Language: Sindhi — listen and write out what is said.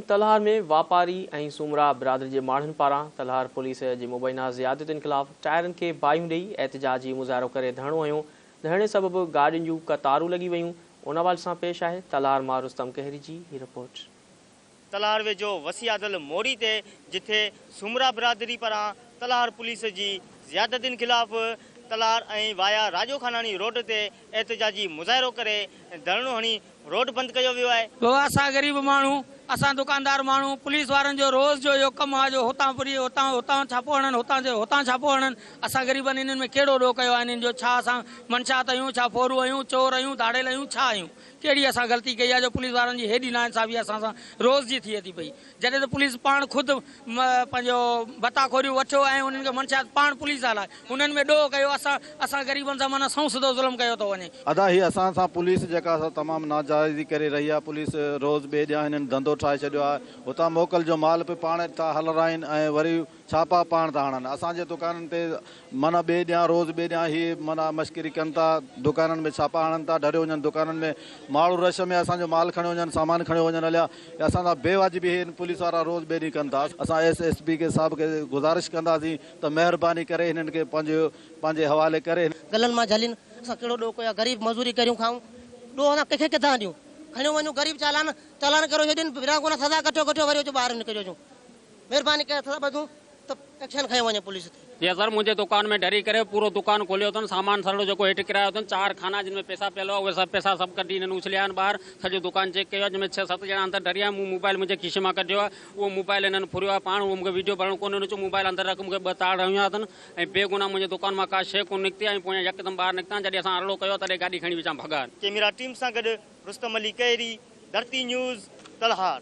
تلهار ۾ واپاري ۽ سومرا برادري جي ماڻهن پاران تلهار پوليس جي مبينا زيادتين خلاف ٽائرن کي باهيون ڏئي احتجاجي مظاهرو ڪري ڌرڻو هنيو، ڌرڻي سبب گاڏين جون قطارون لڳي ويون، ان حوالي سان پيش آهي تلهار مان رستم ڪهيري جي هي رپورٽ. تلهار ويجهو وسيعادل موڙي تي جٿي سومرا برادري پاران تلهار پوليس جي زيادتين خلاف تلهار ۽ وايا راڄو خاناڻي روڊ تي احتجاجي مظاهرو ڪري ڌرڻو هڻي روڊ بند ڪيو ويو آهي. بابا اسان غريب ماڻهو اسان دڪاندار ماڻهو پوليس وارن جو روز جو اهو ڪم آهي جو هتان پوري هتان هتان ڇاپو هڻن هتان جو هتان ڇاپو هڻن اسان غريبن انهن ۾ ڪهڙو ڏوهه ڪيو آهي انهن جو ڇا اسان منشيات آهيون ڇا ڦورو آهيون چور آهيون ڌاڙيل آهيون ڇا آهيون ڪهڙي اسان غلطي ڪئي آهي جو پوليس وارن جي هيڏي ناانصافي اسان سان روز جي ٿئي ٿي پئي جڏهن ته پوليس پاڻ خود پنهنجو ڀتا خوريون وٺيو ۽ انهن کي منشيات پاڻ پوليس هلائي انهن ۾ ڏوهه ڪيو اسان اسان غريبن سان معنيٰ سنئون سڌو ظلم ڪيو ٿو وڃي. ادا هي اسان سان پوليس جيڪا سا تمام ناجائزي ڪري رهي آهي پوليس روز ٻئي ڏينهن هنن ڌنڌو ٺاهي ڇڏيو آهي هتان موڪل جو مال به پاڻ ٿا هلرائين ۽ وري ڇاپا پاڻ ٿا هڻن اسان جي دڪانن تي معنيٰ ٻئي ڏينهن روز ٻئي ڏينهن هي معنيٰ مشڪري ڪن ٿا دڪانن ۾ ڇاپا هڻن ٿا ڍريو وڃن دڪانن ۾ ماڻهو رش ۾ اسان جو مال کڻيو وڃن سامان کڻيو وڃن هليا هي اسان سان بي واجبي هي پوليس وارا روز ٻئي ڏينهن ڪن ٿا اسان ايس ايس پي کي صاحب کي گذارش ڪنداسين ته مهرباني ڪري هنن کي پنهنجو پنهنجي حوالي ڪري. گلن مان جهلين اسان ڪهڙو ڏوهه ڪيو آهي غريب مزوري ڪريون کائون ڏوهه اسان ڪنهن کي ڪٿان ڏيون کڻيو وڃون غريب چالان چالان ڪريو ڇڏين بنا گناهه سزا ڪٽيو ڪٽيو وري اچو ٻاهر نڪريو اچون مهرباني ڪري اسان ٻڌون ته ايڪشن کنيو وڃي پوليس تي. جي سر منهنجي دڪان ۾ ڍري ڪري پورو دڪان کوليو اٿن سامان سرڙو جيڪو هيٺ ڪرايو اٿن چار خانا جن ۾ پئسا پيل هئا اهي سڀ پئسا سڀ ڪڍي هنن اڇليا آهن ٻاهر سڄو دڪان چيڪ ڪيو آهي جنهن ۾ ڇهه ست ڄڻا اندر ڍري آيا مون موبائل منهنجي کيسي مان ڪڍيو آهي اهو موبائل هنن ڦريو آهي پاڻ اهو مونکي ويڊيو ڀرڻ ڪونه ڏنو چيو موبائل اندر رک مونکي ٻه تاڙ هنيا اٿن ۽ بي گناهه منهنجي دڪان مان ڪا شيء ڪونه نڪتي آهي ۽ پويان يڪدم ٻاهر نڪتا آهن جڏهن اسان ارڙو ڪيو آهي تڏهن گاڏي کڻي وچان ڀڳا آهن. ڪيميرا ٽيم سان گڏ رستم علي ڪهيري، ڌرتي نيوز، تلهار.